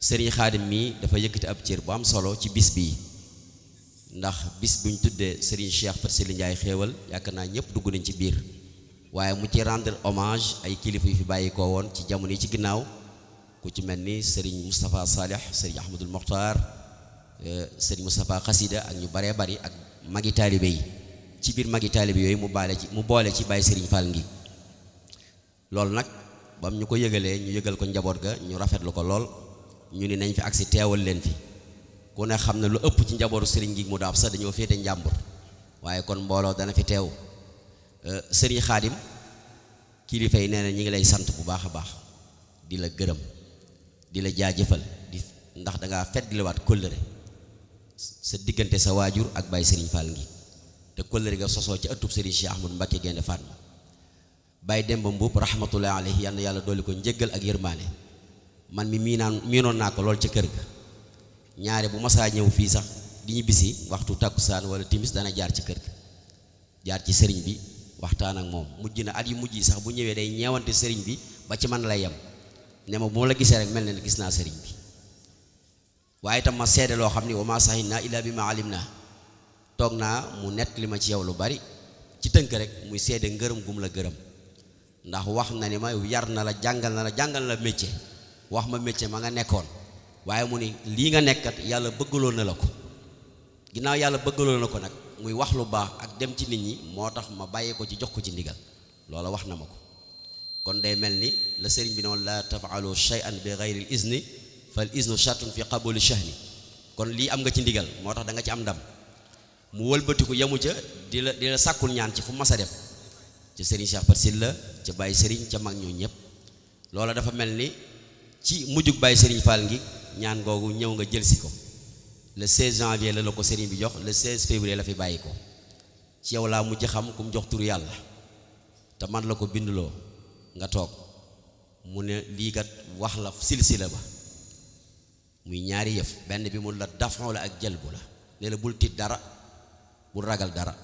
sëriñ Xaadim mii dafa yëkkati ab cër bu am solo ci bis bii ndax bis buñ tuddee sëriñ Cheikh Faty Sylla Ndiaye xéewal yaakaar naa ñëpp dugg nañ ci biir waaye mu ci rendre hommage ay kilifa yu fi bàyyi ko woon ci jamono yi ci ginnaaw ku ci mel ni sëriñ Moustapha Salih sëriñ Ahmadul Mokhtar sëriñ Moustapha Xasida ak ñu baree bari ak magi taalibe yi ci biir magi taalibe yooyu mu boole ci bàyyi sëriñ Fall ngi loolu nag bam ñu ko yëgalee ñu yëgal ko njaboot ga ñu rafetlu ko lool ñu ni nañ fi agsi teewal leen fi ku ne xam ne lu ëpp ci njabootu sëriñ ngi mu daab sax dañoo féete njàmbur waaye kon mbooloo dana fi teew sëriñ Xaadim kilifa yi nee na ñi ngi lay sant bu baax a baax di la gërëm di la jaajëfal di ndax dangaa feddliwaat kóllëre sa diggante sa waajur ak Baye Sëriñ Fall ngi te kóllëre ga sosoo ci ëttub sëriñ Cheikh Ahmadou Mbacké Gaïndé Fatma Baye Demba Mbuub rahmatullahi alayhi yal na yàlla dolli ko njëggal ak yërmaane man mi miinoon naa ko lool ca kër ga ñaare bu masaa ñëw fii sax di ñu bisi waxtu takkusaan wala timis dana jaar ci kër ga jaar ci sëriñ bi waxtaan ak moom mujj na at yu mujj yi sax bu ñëwee day ñeewante sëriñ bi ba ci man lay yem ne ma bu ma la gisee rek mel ne gis naa sëriñ bi waaye itam ma seede loo xam ni wa ma sahinna illa bi ma alim naa toog naa mu nett li ma ci yow lu bari ci tënk rek muy seede ngërëm gum la gërëm ndax wax na ni ma yar na la jàngal na la métier wax ma métier ma nga nekkoon waaye mu ni lii nga nekkat yàlla bëggaloon na la ko ginnaaw yàlla bëggaloon na ko nag muy wax lu baax ak dem ci nit ñi moo tax ma bàyyee ko ci jox ko ci ndigal loola wax na ma ko kon day mel ni la sëriñ bi noonu la tafaalu shay'an bi ghayril izni fal iznu shartun fi qabuli shahni kon lii am nga ci ndigal moo tax da nga ci am ndam mu wëlbatiku yemu ca di la sàkkul ñaan ci fu mas a dem ci sëriñ Cheikh Faty Sylla ca Baye Sëriñ ca mag ñoo ñëpp loola dafa mel ni ci mujjug Baye Sëriñ Fall ngi ñaan googu ñëw nga jël si ko le 16 janvier la ko sëriñ bi jox le 16 février la fi bàyyi ko ci yow laa mujj xam ku mu jox turu yàlla te man la ko bindloo nga toog mu ne lii kat wax la silsila ba muy ñaari yëf benn bi mu la dafon la ak jëlbu la ne la bul tiit dara bul ragal dara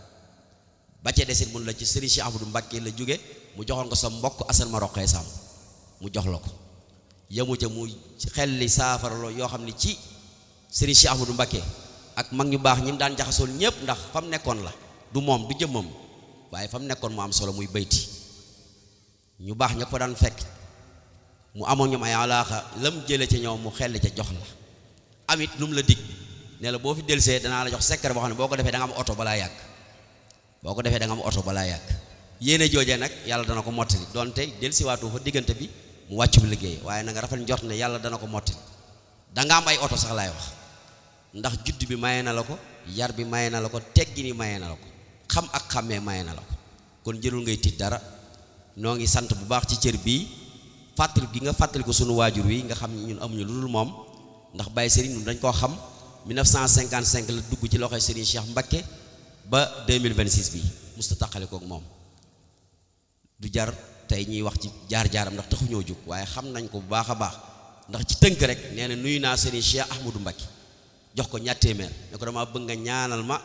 ba ca desit mun la ci sëriñ Cheikh Ahmadou Mbacké la jóge mu joxoon ko sa mbokk Assane ma roqee sàmm mu jox la ko yemu ca mu xel li saafara yoo xam ne ci sëriñ Cheikh Ahmadou Mbacké ak mag ñu baax ñi mu daan jaxasool ñëpp ndax fa mu nekkoon la du moom du jëmmam waaye fa mu nekkoon mu am solo muy bayti ñu baax ña ko daan fekk mu amoon ñoom ay alaaxa lam jële ca ñoom mu xel ca jox la amit lu mu la dig ne la boo fi delsee danaa la jox secret boo xam ne boo ko defee da nga am oto balaa yàgg boo ko defee da nga am oto balaa yàgg yéene joojee nag yàlla dana ko mottali donte delsiwaatu fa diggante bi mu wàccu bi liggéey waaye na nga rafet njort ne yàlla dana ko mottali da nga am ay oto sax laay wax ndax judd bi maye na la ko yar bi maye na la ko teggi ni maye na la ko xam ak xàmmee maye na la ko kon jërul ngay tiit dara noo ngi sant bu baax ci cër bii fàttali gi nga fàttali ko sunu waajur wi nga xam ñun amuñu lu dul moom ndax Baye Serigne ñun dañ koo xam 1955 la dugg ci loxoy Serigne Cheikh Mbacké ba 2026 bi musta taqale kook moom du jar tey ñuy wax ci jaar-jaaram ndax taxuñoo jóg waaye xam nañ ko bu baax a baax ndax ci tënk rek nee na nuyu naa Serigne Cheikh Ahmadou Mbacké jox ko ñaar téeméer ne ko dama bëgg nga ñaanal ma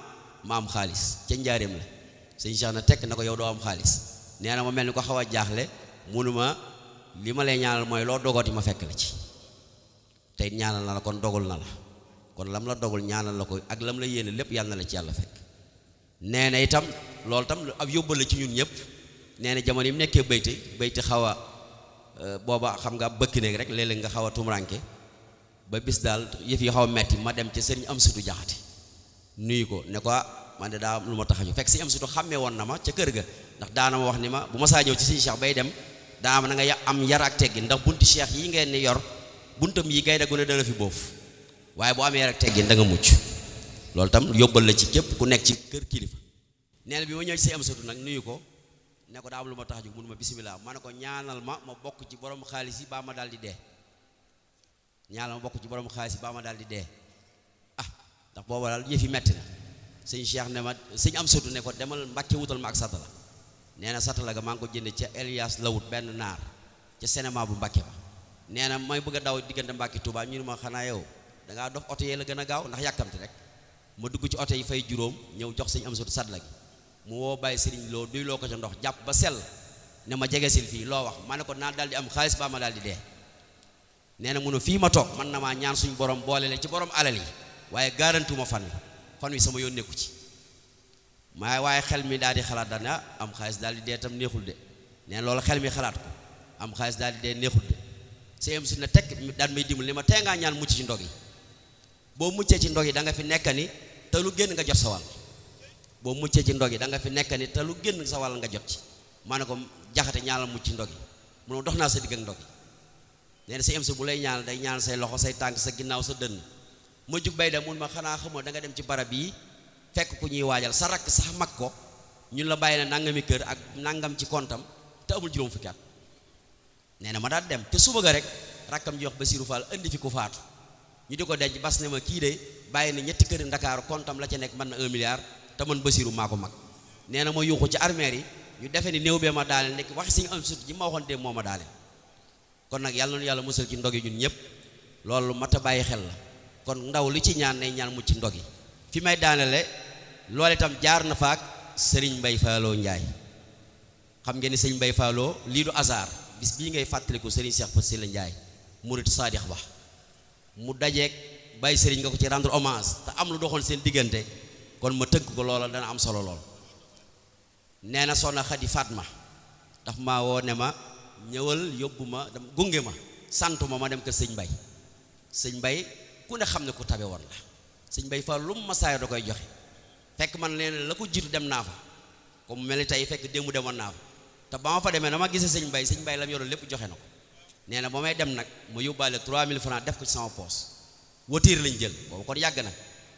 am xaalis ca njaareem la sëñ Cheikh na tekk na ko yow doo am xaalis nee na ma mel ni ko xaw a jaaxle munuma li ma lay ñaanal mooy loo dogooti ma fekk la ci tey ñaanal na la kon dogal na la kon lam la dogal ñaanal la ko ak lam la yéene lépp yàlla na la ci yàlla fekk nee na itam loolu tam ab yóbbal la ci ñun ñëpp nee na jamono yi mu nekkee bayti xaw a booba xam nga bëkk néeg rek léeg-léeg nga xaw a tumranke ba bis daal yëf yi xaw a metti ma dem ca sëriñ Amsatu Jaxate nuyu ko ne ko man de daa am lu ma tax a ñu fekk si Amsatu xàmmee woon na ma ca kër ga ndax daana ma wax ni ma bu ma saa ñëw ci sëriñ Cheikh bay dem daa am na nga am yar ak teggin ndax bunti Cheikh yi ngeen ni yor buntam yi gay dagu ne dana fi boofu waaye boo amee yar ak teggin da nga mucc loolu tam yóbbal la ci képp ku nekk ci kër kilifa nee na bi ma ñëw ci si Amsatu nag nuyu ko ne ko daa am lu ma tax a jóg mënu ma bisimilah ma ne ko ñaanal ma bokk ci borom xaalis yi baa ma daal di dee ñaanal ma bokk ci borom xaalis yi baa ma daal di dee ndax booba daal yëf yi metti na sëñ Cheikh ne ma sëñ Amsatu ne ko demal Mbacké wutal ma ak satala nee na satala ga maa ngi ko jënde ca Elias Lawut benn naar ca cinéma bu Mbacké ba nee na may bëgg a daw diggante Mbacké Touba ñu ne ma xanaa yow dangaa dof oto yee la gën a gaaw ndax yàkkamti rek ma dugg ci oto yi fay juróom ñëw jox sëñ Amsatu satala gi mu woo Baye Serigne loo duy loo ko ca ndox jàpp ba sell ne ma jegesil fii loo wax ma ne ko naan daal di am xaalis baa ma daal di dee nee na mënu fii ma toog man na maa ñaan suñ borom boole leen ci borom alal yi waaye garantuma fan wi sama yoon nekku ci waaye xel mi daal di xalaat daal ne am xaalis daal di dee tam neexul de nee na loolu xel mi xalaat ko am xaalis daal di dee neexul de sëñ si na tekk daal may dimbali ni ma tee ngaa ñaan mucc ci ndog yi boo muccee ci ndog yi da nga fi nekk ni te lu génn nga jot sa wàll boo muccee ci ndog yi da nga fi nekk ni te lu génn sa wàll nga jot ci maa ne ko jaxate ñaanal mucc ci ndog yi mu ne dox naa sa digg ak ndog yi nee na sëñ si bu lay ñaanal day ñaanal say loxo say tànk sa ginnaaw sa dënn ma jug bay dem mun ma xanaa xamoo da nga dem ci barab yi fekk ku ñuy waajal sa rakk sax mag ko ñun la bàyyi na nangami kër ak nangam ci kontam te amul juróom fukki at nee na ma daal dem te suba ga rek rakkam ji wax Basiru Fall indi fi ku faatu ñu di ko denc bas ne ma kii de bàyyi na ñetti kër Ndakaaru kontam la ca nekk mën na 1 milliard te man Basiru maa ko mag nee na ma yuuxu ci armeer yi ñu defe ni néew bee ma daale nekk waxi suñu am sut ji ma waxoon de moo ma daale kon nag yàlla na yàlla musal ci ndog yi ñun ñëpp loolu mat a bàyyi xel la kon ndaw li ci ñaan nay ñaan mucc ci ndog yi fi may daanele loolu itam jaar na faak Serigne Mbaye Fallou Ndiaye xam ngeen ni Serigne Mbaye Fallou lii du hasard bis bii ngay fàttaliku Serigne Cheikh Faty Sylla Ndiaye murid saadix ba mu dajeeg bàyyi Serigne nga ko ci rendre hommage te am lu doxoon seen diggante kon ma tënk ko loola dana am solo lool nee na soxna Xadi Fatma daf maa woo ne ma ñëwal yóbbu ma dem gunge ma santu ma dem kër sëñ Mbaye sëñ Mbaye ku ne xam ne ku tabe woon la sëñ Mbaye Fall lu mu ma saaya da koy joxe fekk man leen la ko jiitu dem naa fa comme mel ni tey fekk démb demoon naa fa te ba ma fa demee dama gisee sëñ Mbaye la mu yoroon lépp joxe na ko nee na ba may dem nag ma yóbbaale 3000 francs def ko ci sama poos watiir lañ jël boobu kon yàgg na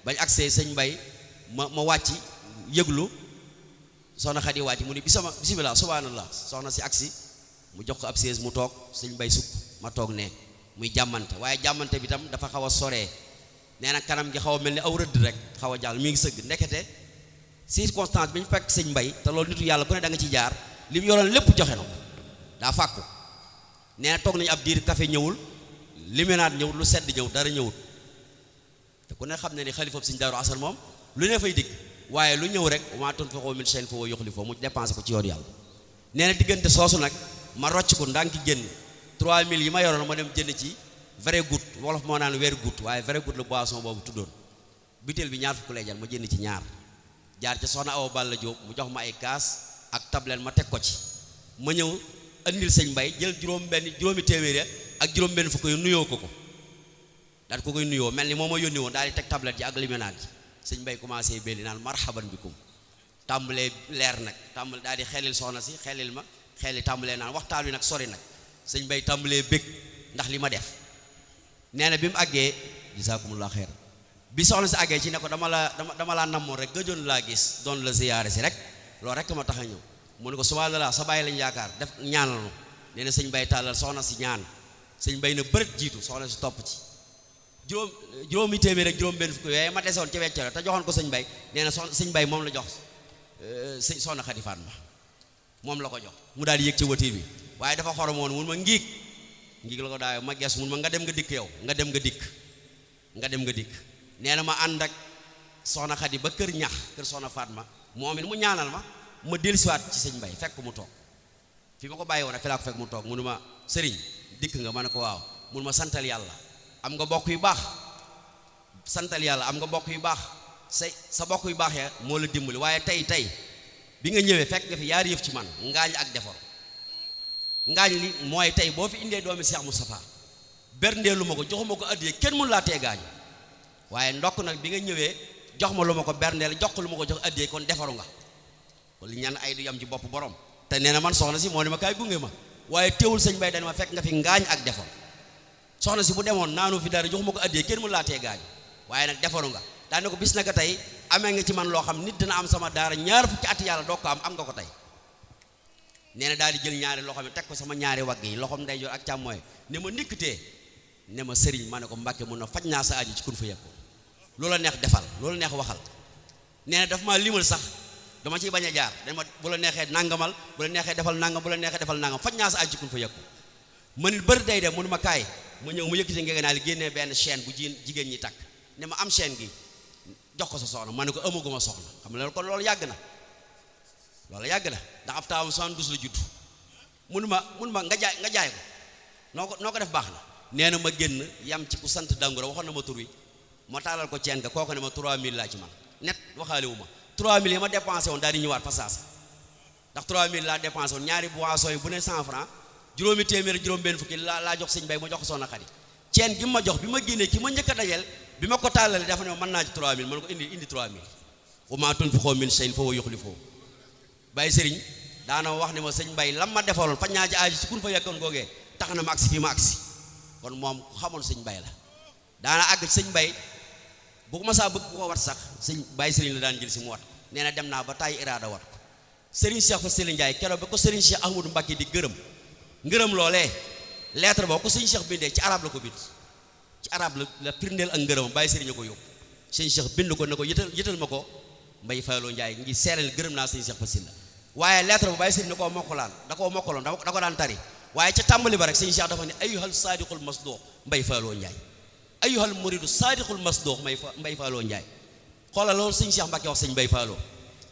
bañ agsee sëñ Mbaye ma wàcc yëglu soxna Xadi wàcc mu ni bismillah subhanallah soxna si agsi mu jox ko ab siège mu toog sëñ Mbaye sukk ma toog ne muy jàmmante waaye jàmmante bi tam dafa xaw a soree nee na kanam gi xaw a mel ni aw rëdd rek xaw a jàll mi ngi sëgg ndekete circonstance bi ñu fekk sëñ Mbaye te loolu nitu yàlla ku ne da nga ci jaar li mu yoroon lépp joxe na ko daa fàkku nee na toog nañu ab diir café ñëwul limonade ñëwul lu sedd ñëw dara ñëwul te ku ne xam ne ni xalifa sëñ Daaru Asan moom lu ne fay digg waaye lu ñëw rek maa tunfiqu min shay'in fa huwa yukhlifuhu mu dépensé ko ci yoon yàlla nee na diggante soosu nag ma rocc ko ndànk génn 3000 yi ma yoroon ma dem jënd ci vrai goutte wolof moo naan weer goutte waaye vrai goutte la boisson boobu tuddoon butéel bi ñaar fukk lay jar ma jënd ci ñaar jaar ca soxna Awa Balla Diop mu jox ma ay kaas ak tablette ma teg ko ci ma ñëw andil sëñ Mbaye jël juróomi téeméer ak juróom benn fukk yu nuyoo ko daal ko koy nuyoo mel ni moo ma yónni woon daal di teg tablette ji ak limonade ji sëñ Mbaye commencé belli naan marhaban bikum tàmbalee leer nag tàmbale daal di xelil soxna si xelil ma xeli tàmbalee naan waxtaan wi nag sori nag sëñ Mbaye tàmbalee bég ndax li ma def nee na bi mu àggee jazakumullah xeer bi soxna si àggee ci ne ko dama laa namoon rek gëjoon laa gis doon la ziyaare si rek loolu rek ma tax a ñëw mu ne ko subhanallah sa bàyyi lañ yaakaar def ñaanal no nee na sëñ Mbaye tàllal soxna si ñaan sëñ Mbaye na bërët jiitu soxna si topp ci juróomi téeméer rek juróom benn fukk yooyu ma desewoon ci weccere te joxoon ko sëñ Mbaye nee na sëñ Mbaye moom la jox soxna Xadi Fatma moom la ko jox mu daal di yëg ci watiir bi waaye dafa xorom woon mun ma ngiig la ko daay ma gees mun ma nga dem nga dikk yow nga dem nga dikk nee na ma ànd ak soxna Xadi ba kër ñax kër soxna Fatma moom it mu ñaanal ma dellusiwaat ci sëñ Mbaye fekk mu toog fi ma ko bàyyi woon fi laa ko fekk mu toog munu ma sëriñ dikk nga ma ne ko waaw mun ma santal yàlla am nga bokk yu baax santal yàlla am nga bokk yu baax sa bokk yu baax ya moo la dimbali waaye tey bi nga ñëwee fekk nga fi yaari yëf ci man ngaañ ak defar ngaañ li mooy tey boo fi indee doomi Cheikh Moustapha berndeelu ma ko joxuma ko addiyee kenn mënu laa tee gaañu waaye ndokk nag bi nga ñëwee jox ma lu ma ko berndeel jox ko lu ma ko jox addiyee kon defaru nga kon li ñaan ay du yam ci bopp borom te nee na man soxna si moo ne ma kaay gunge ma waaye teewul sëñ Mbaye dañ ma fekk nga fi ngaañ ak defar soxna si bu demoon naanu fi dara joxuma ko addiyee kenn mënu laa tee gaañu waaye nag defaru nga daane ko bis naka tey amee nga ci man loo xam nit dina am sama daara ñaar fukki ati yàlla doo ko am nga ko tey nee na daal di jël ñaari loxo mi teg ko sama ñaari wagg yi loxoom ndeyjoor ak càmmooy ne ma ndikkatee ne ma sëriñ ma ne ko Mbàkke mun na faj naa sa aji ci kun fa yekku loola neex defal loola neex waxal nee na daf maa limal sax dama ciy bañ a jaar dama bu la neexee nangamal bu la neexee defal nangam bu la neexee defal nangam faj naa sa aji ci kun fa yekku man it bëri day dem mënu ma kaay ma ñëw mu yëkkati ngeenaay li génnee benn chaîne bu jigéen ñi takk ne ma am chaîne gi jox ko sa soxna ma ne ko amaguma soxna xam nga kon loolu yàgg na ndax ab taawam 72 la judd mun ma nga jaay ko noo ko def baax na nee na ma génn yam ci ku sant Dangura waxoon na ma tur wi ma taalal ko ceen ga kooku ne ma 3000 laa ci man net waxaale wu ma 3000 yi ma dépensé woon daal di ñëwaat fa saasa ndax 3000 laa dépensé woon ñaari boisson yi bu ne 100 francs juróomi téeméer juróom benn fukki laa jox sëñ bay ma jox ko soxna Xadi ceen gi ma jox bi ma génnee ki ma njëkk a dajeel bi ma ko tàllale dafa ne mën naa ci 3000 man ko indi 3000 wa maa tunfiqoo min shay'in fa huwa yukhlifuhu Baye Serigne daana wax ne ma sëñ Mbay lam ma defaloon fa ñaa ci aaji si kun fa yekkoon googee tax na ma agsi fii ma agsi kon moom ku xamoon sëñ Mbay la daana àgg sëñ Mbay bu ko ma saa bëgg ku ko wat sax sëñ Baye Serigne la daan jël si mu wat ko nee na dem naa ba tàyyi iraada wat ko Serigne Cheikh Fassili Ndiaye keroog ba ko Serigne Cheikh Ahmadou Mbacké di ngërëm loolee lettre boo ko sëñ Cheikh bindee ci arab la ko bind ci arab la firndeel ak ngërëmam Baye Serigne ko yóbbu sëñ Cheikh bind ko ne ko yëtal ma ko Mbay Fallou Ndiaye ngi seereel gërëm naa sëñ Cheikh Fassili la waaye lettre ba Baye Serigne da koo mokkaloon da ko daan tari waaye ca tàmbali ba rek sëñ Cheikh dafa ne ayyuhal sadiqul masduq Mbay Fallou Ndiaye ayyuhal muridu sadiqul masduq Mbay Fallou Ndiaye xoolal loolu sëñ Cheikh Mbacké wax sëñ Mbay Fallou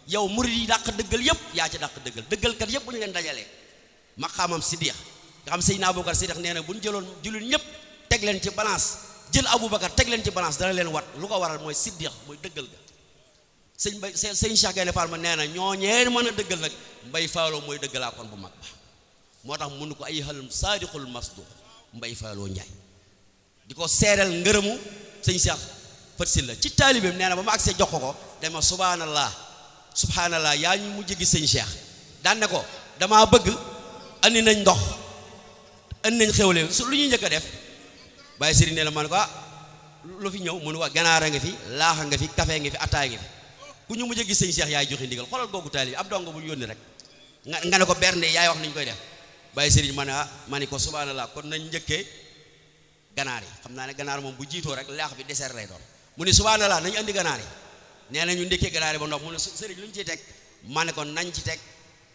yow murid yi dàq dëggal yëpp yaa ci dàq dëggalkat yëpp bu ñu leen dajalee maqaamam Siddiq nga xam Seydina Aboubacar Siddiq nee na bu ñu jëloon jullit ñëpp teg leen ci balance jël Aboubacar teg leen ci balance dana leen wat lu ko waral mooy Siddiq mooy dëggal ga sëñ Cheikh Gaïndé Fatma nee na ñooñee mën a dëggal nag Mbay Fallou mooy dëggalaa kon bu mag ba moo tax mënu ko ay xal saadiqul masduq Mbay Fallou Ndiaye di ko seeral ngërëmu sëñ Cheikh Fassili la ci taalibeem nee na ba ma agsee jox ko dama subhanallah yaa ñu mujj gi sëñ Cheikh daan ne ko damaa bëgg andi nañ ndox andi nañ xewle su lu ñuy njëkk a def Baye Serigne nee na ma ne ko lu fi ñëw mu ne ko ganaara nga fi laaxa nga fi café nga fi ataay nga fi ku ñu mujj gis sëñ Cheikh yaay joxe ndigal xoolal googu taalibe ab dongo bu ñu yónni rek nga ne ko bernde yaay wax nañ koy def Baye Serigne ma ne ko subhanallah kon nañ njëkkee ganaar yi xam naa ne ganaar moom bu jiitoo rek laax bi dessert lay doon mu ne subhanallah nañ andi ganaar yi nee na ñu ndekkee ganaar yi ba ndox mu ne Serigne lu ñu ciy teg ma ne ko nañ ci teg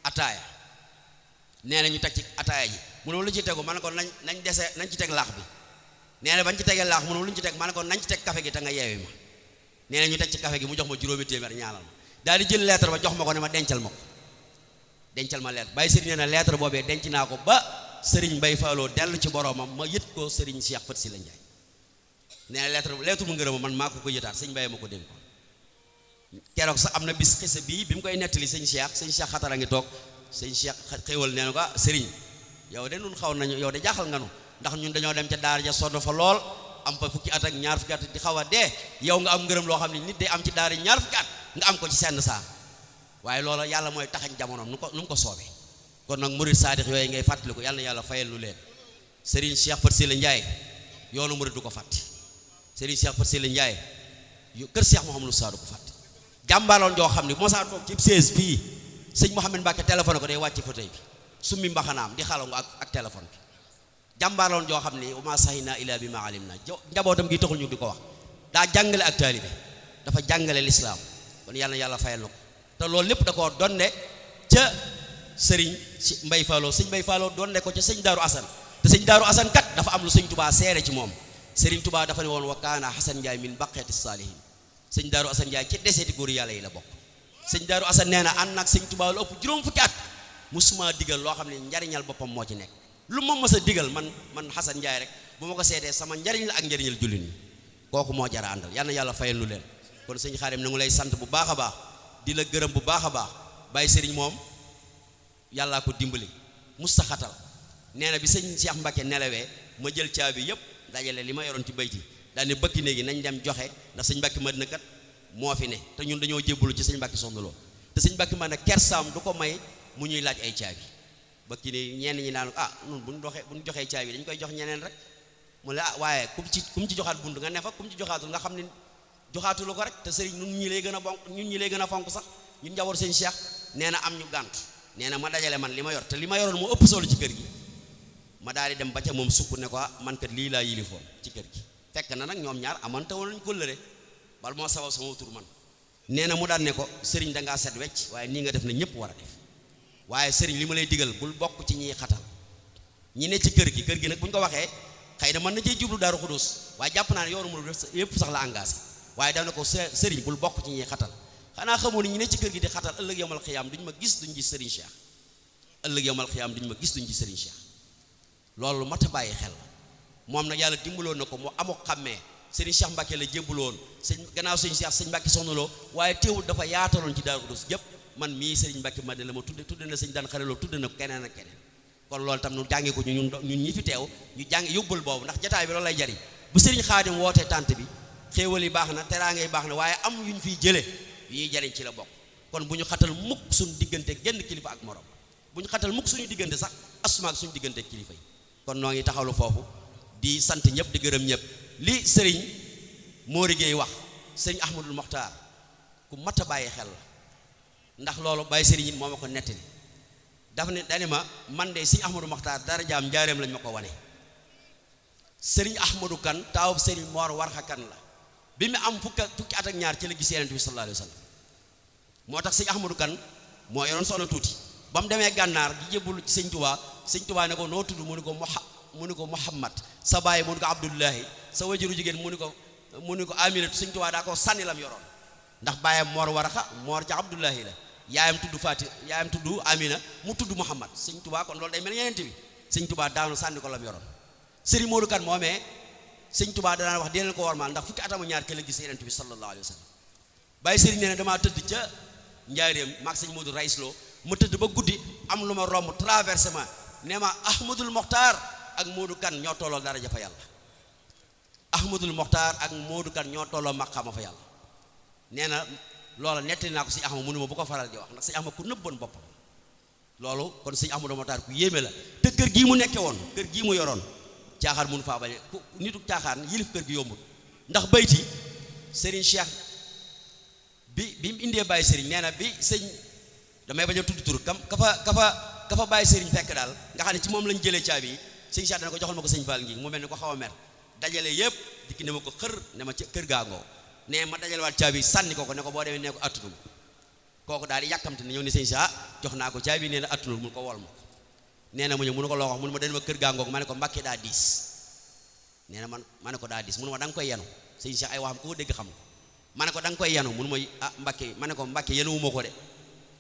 ataaya nee na ñu teg ci ataaya ji mu ne lu ci tegu ma ne ko nañ ci teg laax bi nee na bañ ci tegee laax mu ne lu ñu ci teg ma ne ko nañ ci teg café gi te nga yeewi ma nee na ñu teg ci café gi mu jox ma juróomi téeméer ñaanal ma daal di jël lettre ba jox ma ko ne ma dencal ma lettre Baye Serigne nee na lettre boobee denc naa ko ba Serigne Mbay Fallou dellu ci boromam ma yët ko Serigne Cheikh Fassili Ndiaye nee na lettre mu ngërëm man maa ko yëtaat sëñ Baye ma ko dénk ko keroog sax am na bis xisa bii bi mu koy nettali sëñ Cheikh xatara ngi toog sëñ Cheikh xéwal nee na ko Serigne yow de nun xaw nañu yow de jaaxal nga nu ndax ñun dañoo dem ca daara ja sonn fa lool am fa fukki at ak ñaar fukki at di xaw a dee yow nga am ngërëm loo xam ne nit day am ci daara ñaar fukki at nga am ko ci senn saa waaye loola yàlla mooy taxañ jamonoom nu mu ko soobee kon nag murid saadix yooyu ngay fàttaliku yàlla na yàlla fayal lu leen Serigne Cheikh Fassili Ndiaye yoonu murid du ko fàtte Serigne Cheikh Fassili Ndiaye kër Cheikh Mouhamadou Sa du ko fàtte jàmbaaloon joo xam ne moo saa toog ci 16 fii sëñ Mouhamed Mbacké téléphone ko day wàcc fauteuil bi summi mbaxanaam di xalangu ak téléphone bi jàmbaaloon joo xam ne wama sahina ila bi ma alim na njabootam gi taxul ñu di ko wax daa jàngale ak taalibe dafa jàngale lislaam kon yàlla na yàlla fayal na ko te loolu lépp da koo donne ca Serigne Mbay Fallou sëñ Mbay Fallou donne ko ca sëñ Daaru Asan te sëñ Daaru Asan kat dafa am lu sëñ Touba seere ci moom Serigne Touba dafa ne woon wa kaana Hasan Ndiaye min baqeeti saalihin sëñ Daaru Asan Ndiaye ci deseeti góor yàlla yi la bokk sëñ Daaru Asan nee na ànd nag sëñ Touba lu ëpp juróom fukki at musuma digal loo xam ne njariñal boppam moo ci nekk lu ma mës a digal man Hasan Ndiaye rek bu ma ko seetee sama njariñ la ak njariñal jullit ñi kooku moo jara àndal yal na yàlla fayal lu leen kon sëñ Xaadim na ngu lay sant bu baax a baax di la gërëm bu baax a baax Baye Serigne moom yàllaa ko dimbali mustaxatal nee na bi sëñ Cheikh Mbacké nelawee ma jël caabi yëpp dajale li ma yoroon ci bayti daal ne bëkki néegi nañ dem joxe ndax sëñ Mbacké Madina kat moo fi ne te ñun dañoo jébbalu ci sëñ Mbacké Soxna Lo te sëñ Mbacké Madina kersaam du ko may mu ñuy laaj ay caabi bëkki ne ñenn ñi naan nun buñ joxee caabi dañ koy jox ñeneen rek mu ne waaye kum ci joxaat bunt nga ne fa kum ci joxaatul nga xam ne joxaatulu ko rek te sëriñ ñun ñi lay gën a fonk sax ñun njaboot sëñ Cheikh nee na am ñu gànt nee na ma dajale man li ma yor te li ma yoroon moo ëpp solo ci kër gi ma daal di dem ba ca moom sukk ne ko man kat lii laa yilifoon ci kër gi fekk na nag ñoom ñaar amante woon nañ kóllëre bal moo sabab sama tur man nee na mu daan ne ko sëriñ dangaa set wecc waaye nii nga def na ñëpp war a def waaye sëriñ li ma lay digal bul bokk ci ñiy xatal ñi ne ci kër gi nag bu ñu ko waxee xëy na mën na cee jublu Daaru Xudus waaye jàpp naa ne yoonu mu yëpp sax la engagé waaye daf ne ko sëriñ bul bokk ci ñiy xatal xanaa xamoo ni ñi ne ci kër gi di xatal ëllëg yawmal xiyaam duñ ma gis duñ gis sëriñ Cheikh ëllëg yawmal xiyaam duñ ma gis duñ gis sëriñ Cheikh loolu mat a bàyyi xel moom nag yàlla dimbaloon na ko mu amoo xàmmee sëriñ Cheikh Mbacke la jébbaloon gannaaw sëriñ Cheikh sëñ Mbacke soxna loo waaye teewul dafa yaataloon ci Daaru Xudoos yëpp man mii sëriñ Mbacke ma la ma tudde na sëñ daan xareloo tudde na keneen ak keneen kon loolu tam nu jàngee ko ñun ñi fi teew ñu jàng yóbbal boobu ndax jataay bi loolu lay jariñ bu sëriñ Xaadim wootee tànt bi xéewal yi baax na teraanga yi baax na waaye am yuñ fiy jële yu ñuy jariñ ci la bokk kon bu ñu xatal mukk suñu diggante genn kilifa ak morom bu ñu xatal mukk suñu diggante sax asuma ak suñu diggante ak kilifa yi kon noo ngi taxawlu foofu di sant ñëpp di gërëm ñëpp li sëriñ Mori Gueye wax sëriñ Ahmadul Mokhtar ku mat a bàyyi xel la ndax loolu bàyyi sëriñ it moo ma ko nettali dafa ne dani ma man de sëriñ Ahmadou Mokhtar dara jaam njaareem lañ ma ko wane sëriñ Ahmadou kan taawub sëriñ Mor Warxa kan la bi mu am fukki at ak ñaar ci la gis Yonent bi sallallahu alayhi wa sallam moo tax sëriñ Ahmadou kan moo yoroon soxna tuuti ba mu demee gànnaar di jébbalu ci sëñ Tuubaa ne ko noo tudd mu ni ko Muhammad sa baay mu ni ko Abdullahi sa wajuru jigéen mu ni ko Aminatu sëñ Tuubaa daa ko sànni lam yoroon ndax baayam Mor Warxa Mor ja Abdullahi la yaayam tudd Amina mu tudd Muhammad sëñ Tuubaa kon loolu day mel Yonent bi sëñ Tuubaa daanu sànni ko lam yoroon sëriñ Modou Kan moomee sëñ Tuubaa danaan wax dee leen ko warmaal ndax fukki atamu ñaar ke la gis Yonent bi sallallahu alayhi wa sallam bàyyi sëriñ nee na damaa tëdd ca njaareem maag sëñ Modou Raysloo ma tëdd ba guddi am lu ma romb traversement ne ma Ahmadul Mokhtar ak Modou Kan ñoo tolloo daraja fa yàlla Ahmadul Mokhtar ak Modou Kan ñoo tolloo maqaama fa yàlla nee na loola nettali naa ko sëñ Ahmad mu ne ma bu ko faral di wax ndax sëñ Ahmad ku nëbboon boppam loolu kon sëñ Ahmadul Mokhtar ku yéeme la te kër gii mu nekke woon kër gii mu yoroon caaxaan mënu faa bañ nitu caaxaan yilif kër gi yombul ndax bayti Serigne Cheikh bi mu indee bàyyi Serigne nee na bi sëñ damay bañ a tudd tur ka fa bàyyi Serigne fekk daal nga xam ne ci moom lañ jëlee caabi yi sëñ Cheikh dana ko joxal ma ko sëñ Fall ngi mu mel ni ko xaw a mer dajale yëpp dikki ne ma ko xër ne ma ca kër gaangoo ne ma dajale waat caabi sànni ko ne ko boo demee ne ko attunul kooku daal di yàkkamte ne ñëw ne sëñ Cheikh jox naa ko caabi nee na attunul mun ko wol ma ko nee na mu ñëw mu ne ko loo wax mu ne ma dañ ma kër gaangoo ma ne ko Mbàkke daa diis nee na ma ne ko daa diis mu ne ma da nga koy yenu sëñ Cheikh ay waxam ko dégg xam ko ma ne ko da nga koy yenu mu ne ma Mbàkke ma ne ko Mbàkke yenu wu ma ko de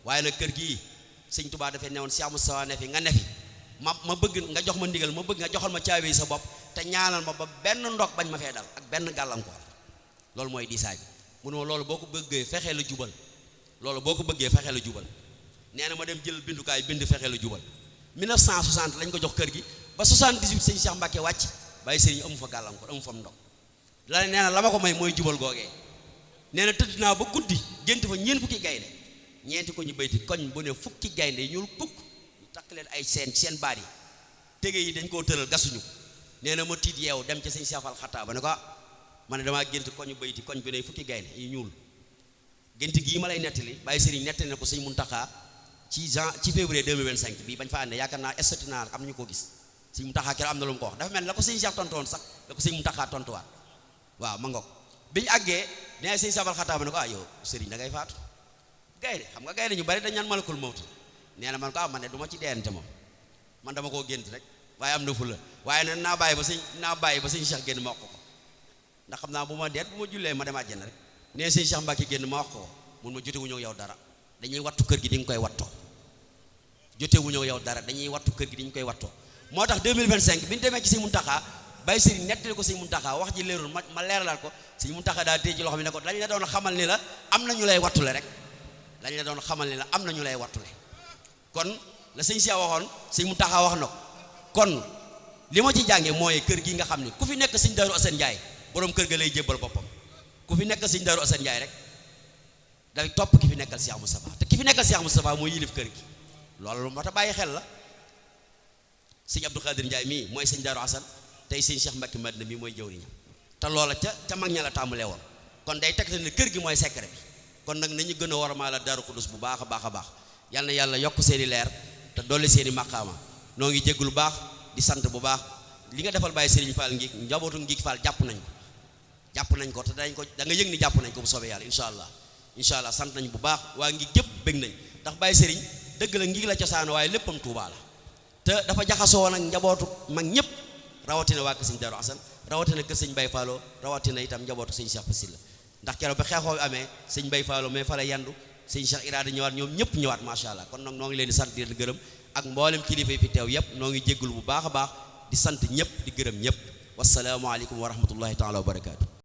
waaye nag kër gii sëñ Tuubaa dafay newoon Cheikh Moustapha ne fi nga ne fi ma bëgg nga jox ma ndigal ma bëgg nga joxal ma caabi yi sa bopp te ñaanal ma ba benn ndog bañ ma fee dal ak benn gàllankoor loolu mooy diisaay bi mu ne ma loolu boo ko bëggee fexee la jubal loolu boo ko bëggee fexee la jubal nee na ma dem jël bindukaay bind fexee la jubal 1960 lañ ko jox kër gi ba 78 sëñ Cheikh Mbacke wàcc bàyyi sëriñ amu fa gàllankoor amu fa ndog la nee na la ma ko may mooy jubal googee nee na tëdd naa ba guddi gént fa ñeent fukki gaynde ñeenti ko ñu bayti koñ bu ne fukki gaynde ñuul kukk ñu takk leen ay seen baat yi tege yi dañ koo tëral gasuñu nee na ma tiit yeew dem ca sëñ Cheikh Fall Xataa ba ne ko ma ne damaa gént koñu bayti koñ bu ne fukki gaynde yu ñuul gént gii ma lay nettali bàyyi sëriñ nettali na ko sëñ Muntaxa ci février 2025 bii bañ fa àndee yaakaar naa estati naa am nañu ko gis sëñ Muntaxa keroog am na lu mu ko wax dafa mel la ko sëñ Cheikh tontu woon sax la ko sëñ Muntaxa tontuwaat waaw ma ngoog biñu àggee nee sëñ Cheikh Fall Xataa ba ne ko yow sëriñ da ngay faatu gaynde xam nga gaynde ñu bari dañ ñaan malakul mawti nee na man ko man ne du ma ci deente moom man dama koo gént rek waaye am na fu la waaye nag naa bàyyi ba sëñ Cheikh génn ma wax ko ndax xam naa bu ma deet bu ma jullee ma dem àjjana rek nee sëñ Cheikh Mbacke génn ma wax ko mun ma jote wu ñëw yow dara dañuy wattu kër gi di nga koy wattoo jote wu ñëw yow dara dañuy wattu kër gi di ñu koy wattoo moo tax 2025 bi ñu demee ci sëñ Muntaxa bàyyi sëriñ nettali ko sëñ Muntaxa wax ji leerul ma leeralal ko sëñ Muntaxa daa téye ci loxo mi ne ko dañ la doon xamal ni la am na ñu lay wattule rek dañ la doon xamal ni la am na ñu lay wattule kon la sëñ Cheikh waxoon sëñ Muntaxa wax na ko kon li ma ci jànge mooy kër gi nga xam ne ku fi nekk sëñ Daaru Asan Njaay borom kër ga lay jébbal boppam ku fi nekk sëñ Daaru Asan Njaay rek day topp ki fi nekkal Cheikh Moustapha te ki fi nekkal Cheikh Moustapha mooy yilif kër gi loolu moo tax bàyyi xel la sëñ Abdou Khadir Njaay mii mooy sëñ Daaru Asan tey sëñ Cheikh Mbacke Madina mii mooy jëwriñam te loola ca mag ña la tàmbalee woon kon day tegtal ne kër gi mooy secret bi kon nag nañu gën a war a maa la Daaru Xudus bu baax a baax a baax yal na yàlla yokk seeni leer te dolli seeni maqaama noo ngi jégg lu baax di sant bu baax li nga defal bàyyi Serigne Fall ngi njabootu ngi Fall jàpp nañ ko te dañ ko da nga yëg ni jàpp nañ ko bu soobee yàlla incha allah sant nañ bu baax waa ngi gépp bëgg nañ ndax bàyyi Serigne dëgg la ngi la cosaano waaye léppam Tuubaa la te dafa jaxasoo nag njabootu mag ñëpp rawatina waa kër sëñ Daaru Asan rawatina kër sëñ Bay Fallo rawatina itam njabootu sëñ Cheikh Fassila ndax keroog ba xeexoo amee sëñ Bay Fallo mais fa la yandu sëñ Cheikh Iraada ñëwaat ñoom ñëpp ñëwaat macha allah kon nag noo ngi leen di sant di leen gërëm ak mboolem kilifa yi fi teew yëpp noo ngi jéggul bu baax a baax di sant ñëpp di gërëm ñëpp wasalaamualeykum wa rahmatullahi taala wa barakaatu.